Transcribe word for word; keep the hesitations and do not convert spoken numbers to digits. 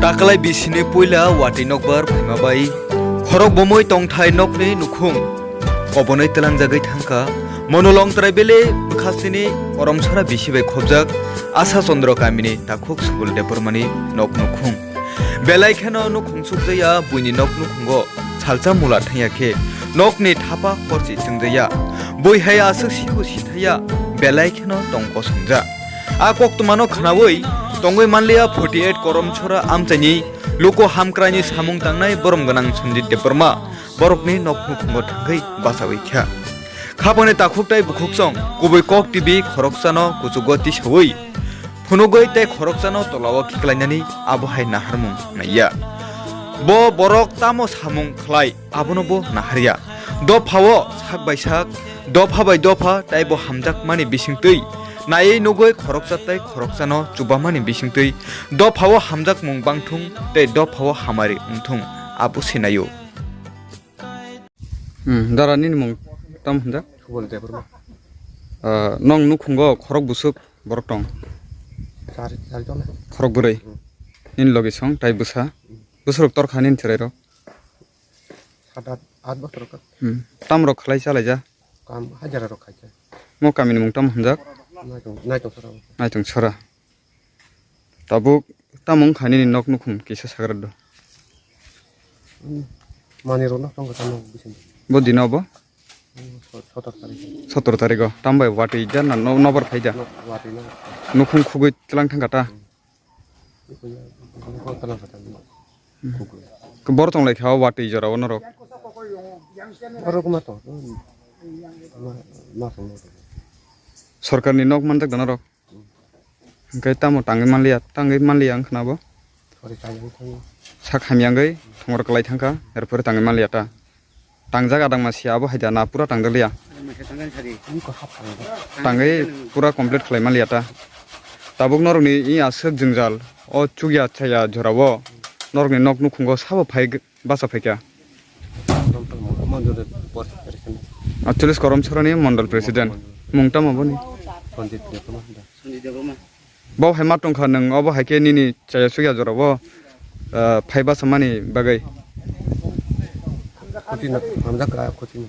Aklai bisini puila watwi nokbar phaima bai khorok bomwi tongthai nokni nukhung kobonwi tlangjagwi thangkha. Monolong Tribal bwkhastini Koromsora bisi bai khobjak Asha Chandra kamini takhuk Subul Debbarmani nok nukhung. Belai kheno nukhung sukjaya buini nok nukhungo salsa mula thangya khe nokni thapa horsi chwngjaya. Bui hai aswk sibu sithaya belai kheno tong kosongjak. A koktwmano khnaui tongwi manliya forty eight Koromsora amchaini luku hamkraini samung tangnai borom gwnang Sanjit Debbarma borokni nok nukhungo thangwi bachaui kha. Khapangni takhuk tai bukhuksong kubui kok T V khoroksano kuchugo tisaui phunugwi tei khoroksano tolao khiklainani abo hai naharmung naiya. Bo borok tamo samung khlai abono bo naharya. Dophao sak bai sak, dopha bai dopha tei bo hamjakmani bisingtwi naiwi nugwi khoroksa tei khoroksano chubamani bisingtwi dophao hamjakmung bangthung tei dophao hamari wngthung abo se naio. Hmm, dara nini mung tam hwnjak? Subal Debbarma. Ah, nong nukhungo khorok busuk borok tong? Char, char jon. Khorok bwrwi? Hmm. Nini logi song tai bwsa? Hmm. Bwsarok torkha nini chwrairok? Sat, at, at bosor ka. Hmm. Tamrok khlai chalaija? Kam hajara rok khaija. Mo kamini mung tam hwnjak? Naitung, Naitung Sora. Naitung Sora. Tabuk tamo wngkha nini nok nukhung kisa sagra do? Hmm. Manwi rok no tongkha tamo bising. Bo dino bo? Hmm, so-, sotor tarik. Sotor tarigo. Tam bai watwi ja na no-, nobar phai ja? No, watwi no. Nukhung khugwi tlang thangkha ta? Hmm. Nukhung tlang kha ta. Hmm. Khugwi. Bor tong lai kha watwi jora o norok? Borok ma tong. Ma, ma tong. Sorkarni nok manjak da norok? Hwnkhe tamo tangwi manliya, tangwi manliya wngkha na bo? Sak hamya wngwi thongor kwlai thangkha, erpore tangwi manliya ta. Tangjak adangma se abo hai da na pura tangjakliya. Tangwi pura complete khlai manliya ta. Tabuk norokni i aswk jwngjal o chukya chaya jorao norokni nok nukhungo sabo phai Bacha phaikha? Mondol president. Atcholish Koromsorani mondol president. Mung tamo boni? Sanjit Debbarma. Sanjit Debbarma. Bo hai ma tongkha nwng obo hai khe nini chaya sukya jorabo, ah, phai bacha mani bagwi? Khuchi no, hamjak kha khuchi no.